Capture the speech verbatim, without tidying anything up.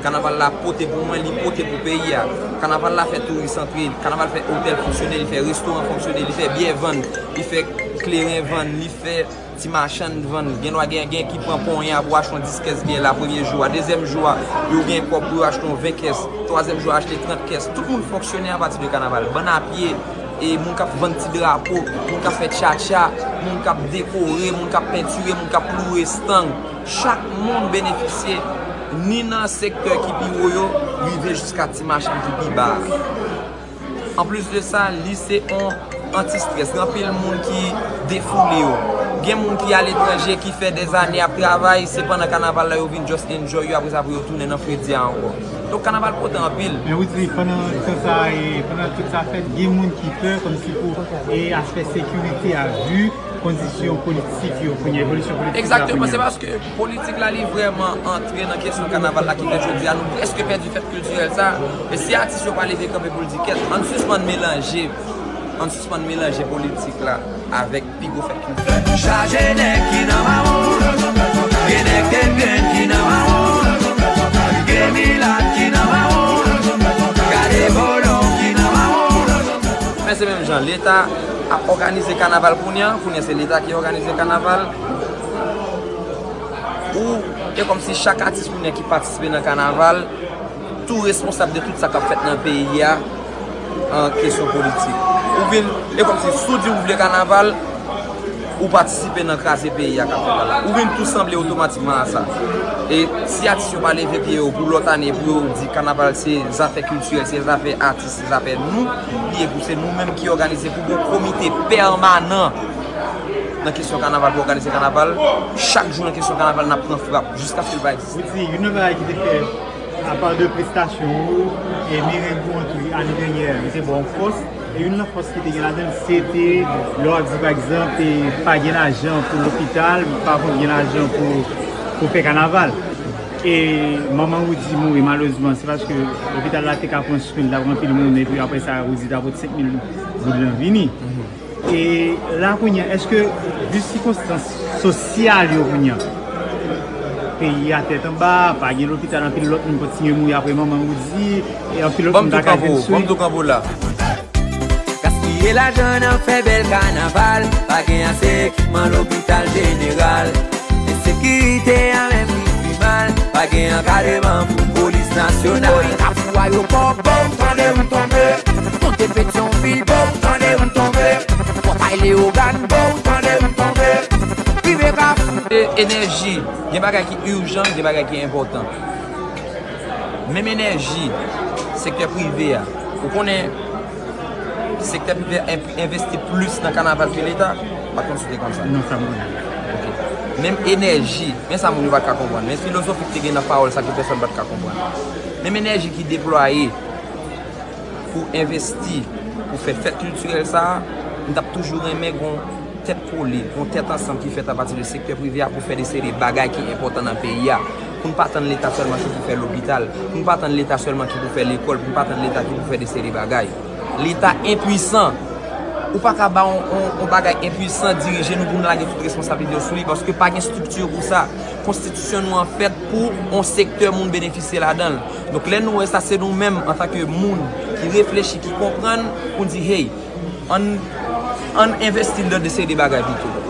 Kanaval la pote pou mwen, li pote pou peyi a. Kanaval la fè touris antre, kanaval fè otèl fonksyone, li fè restoran fonksyone, li fè byè vann, li fè kleren vann, li fè ti machann vann. Gen dwa gen, gen ki pran ponya pou achte yon dis kès byè la premye jou a. Dezyèm jou a, yo gen kòb pou yo achte yon ven kès. Twazyèm jou a, achte trant kès. Tout moun fonksyone apati de kanaval. Bann a pye, e moun k ap vann ti drapo, moun k ap fè tchatcha, moun k ap dekore, moun k ap pentire, moun k ap loure estang. Chak moun benefisye, ni nan sektè ki pi wo yo, rive jiska ti machann ki pi ba a. Anplis de sa, li se yon anti-strès. Gen anpil moun ki defoule yo. Gen moun ki aletranje, ki fè dèzane ap travay, se pandan kanaval la yo vin just enjoy yo, apre sa pou yo tounen nan fredi a ankò. Donk, kanaval pote anpil. Men ou di, pandan tan sa, e, pandan tout sa fèt, gen moun ki pè, kòmsi pou, e, aspè sekirite a, vi kondisyon politik yo kounye a, evolisyon politik la kounye a. Egzakteman, se paske politik la, li vrèman antre nan kesyon kanaval la ki fè jodi a, nou prèske pèdi fèt kiltirèl sa. E si atis yo pa leve kanpe pou l di, "Kèt, ann sispann melanje, ann sispann melanje politik la avèk pi gwo fèt kiltirèl." Chaje nèg ki nan mawon, gen nèg tèt grenn ki nan mawon, gen milat ki nan mawon, gade volon ki nan mawon. Men se menm jan, Leta ap òganize kanaval kounye a, kounye a se Leta ki òganize kanaval. Ou, e kòmsi chak atis kounye a ki patisipe nan kanaval, tou responsab de tout sa k ap fèt nan peyi a, an kesyon politik. Ou vin, e kòmsi si w di ou vle kanaval, ou patisipe nan kraze peyi a k ap fèt la. Ou vin tou sanble otomatikman a sa. E si atis yo pa leve pye yo pou lòt ane, pou yo di kanaval se zafè kiltirèl, se zafè atis, se zafè nou, li ye pou se nou menm ki òganize, pou gon komite pèmanan nan kesyon kanaval, pou òganize kanaval. Chak jou nan kesyon kanaval, n ap pran frap jiskaske l pa egziste. Ou di, youn nan bagay ki te fè, apa de prestasyon ou, e mereng ou an tou, ane dènyè, li te ba w fòs. E youn nan fòs ki te gen ladan l, se te, lè w ap di, pa egzanp, e pa gen lajan pou lopital, pa konn gen lajan pou, pou fè kanaval. E manman Roody mouri, malerezman, se paske lopital la te ka pran swen l, t ap gen anpil moun, epi apre sa, Roody ta pot senk mil goud lan vini. E la kounye a, èske, vi sikonstans sosyal yo kounye a, peyi a tèt anba, pa gen lopital, anpil lòt moun kontinye mouri apre manman Roody, e anpil lòt moun pa ka jwenn swen. Ban m tou kanpe w, ban m tou kanpe w la. Gaspiye lajan nan fè bèl kanaval, pa gen ase ekipman lopital jeneral. Ensekirite a menm ki pi mal, pa gen ankadreman pou polis nasyonal. Bò Kafou Ayewopò, bon, tande m tonbe. Monte Petyonvil, bon, tande m tonbe. Pòtay Leyogàn, bon, tande m tonbe. Rive Kafou. E, enèji, gen bagay ki ijan, gen bagay ki enpòtan. Menm enèji sektè prive a. Ou konnen sektè prive a enp-, envesti plis nan kanaval ke Leta? M pa t konn si w te konn sa. Non, sa m konnen. Ok. Menm enèji, men sa moun yo pa t ka konprann. Men filozofi ki te gen nan pawòl sa ke pèsòn pa t ka konprann. Menm enèji ki deplwaye pou envesti, pou fè fèt kiltirèl sa a, m t ap toujou renmen gon tèt kole, yon tèt ansanm ki fèt apati de sektè prive a pou fè de seri de bagay ki enpòtan nan peyi a. Pou n pa tann Leta sèlman ki pou fè lopital, pou n pa tann Leta sèlman ki pou fè lekòl, pou n pa tann Leta ki pou fè de seri de bagay. Leta enpwisan. Ou pa ka ba yon, yon, yon bagay enpwisan dirije nou pou n lage tout responsablite yo sou li, paske pa gen estrikti pou sa. Konstitisyon nou an fèt pou yon sektè moun benefisye ladan l. Donk, lè nou wè sa, se nou menm, antanke moun ki reflechi, ki konprann, pou n di, hey, ann, ann envesti nan de seri de bagay pito.